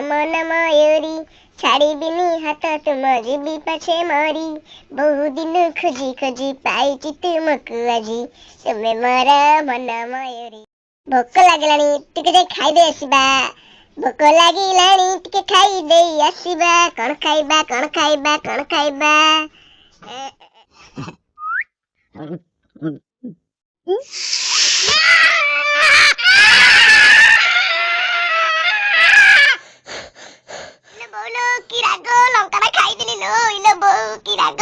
ମନ ମୟୂରୀ, ଛାଡ଼ିବିନି ହାତ ତୁମ, ଯିବି ପଛେ ମରି। ବହୁ ଦିନ ଖୋଜି ଖୋଜି ପାଇଛି ତୁମକୁ ଆଜି, ତୁମେ ମୋର ମନ ମୟୂରୀ। ଭୋକ ଲାଗିଲାଣି, ଟିକେ ଯାଇ ଖାଇଦେଇ ଆସିବା। ଭୋକ ଲାଗିଲାଣି, ଟିକେ ଖାଇଦେଇ ଆସିବା। କଣ ଖାଇବା, କଣ ଖାଇବା, କଣ ଖାଇବା? ବୋଉଲୋ, କି ରାଗ! ଲଙ୍କାଟା ଖାଇଦେଲି ଲୋ। ଇଲୋ ବୋଉ, କି ରାଗ!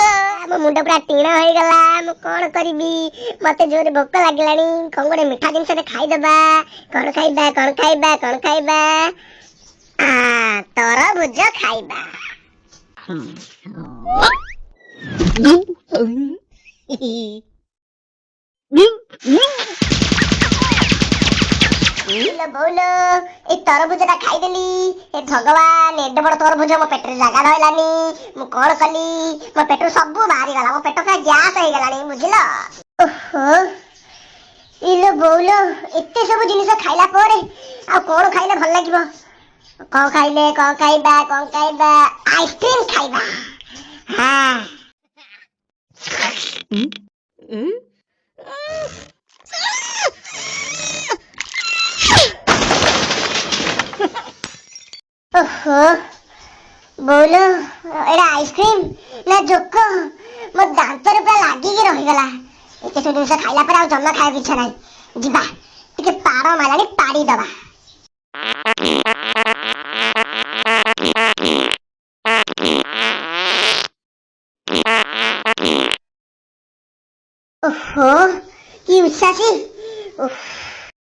ମୋ ମୁଣ୍ଡ ପୁରା ଟିଣ ହେଇଗଲା। ମୁଁ କଣ କରିବି? ମତେ ଜୋରେ ଭୋକ ଲାଗିଲାଣି। କଣ ଗୋଟେ ମିଠା ଜିନିଷଟେ ଖାଇଦବା। କଣ ଖାଇବା, କଣ ଖାଇବା, କଣ ଖାଇବା? ଆ, ତରଭୁଜ ଖାଇବା। ଇଲୋ ବୋଉଲୋ, ଏଇ ତରଭୁଜଟା ଖାଇଦେଲି। ଏ ଭଗବାନ, ଏଡେ ବଡ ତରଭୁଜ, ମୋ ପେଟରେ ଜାଗା ରହିଲାନି। ମୁଁ କଣ କଲି? ମୋ ପେଟରୁ ସବୁ ବାହାରିଗଲା। ମୋ ପେଟ ପୁରା ଗ୍ୟାସ ହେଇଗଲାଣି, ବୁଝିଲ? ଓହୋ, ଇଲୋ ବୋଉଲୋ, ଏତେ ସବୁ ଜିନିଷ ଖାଇଲା ପରେ ଆଉ କଣ ଖାଇଲେ ଭଲ ଲାଗିବ? କଣ ଖାଇଲେ, କଣ ଖାଇବା, କଣ ଖାଇବା? ଆଇସ୍କ୍ରିମ ଖାଇବା। ହଁ। ଓହୋ ବୋଉଲୋ, ଏଇଟା ଆଇସ୍କ୍ରିମ ନା ଜୋକ? ମୋ ଦାନ୍ତରେ ପୁରା ଲାଗିକି ରହିଗଲା। ଏତେ ସବୁ ଜିନିଷ ଖାଇଲା ପରେ ଆଉ ଜମା ଖାଇବାକୁ ଇଚ୍ଛା ନାହିଁ। ଯିବା, ଟିକେ ପାଡ଼ ମାରିଲାଣି, ପାଡ଼ି ଦବା। ଓହୋ, କି ଉଶ୍ୱାସୀ!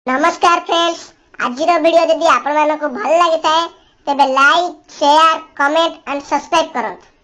ନମସ୍କାର ଫ୍ରେଣ୍ଡସ୍, ଆଜିର ଭିଡ଼ିଓ ଯଦି ଆପଣମାନଙ୍କୁ ଭଲ ଲାଗିଥାଏ, ତେବେ like, share, comment and subscribe କରନ୍ତୁ।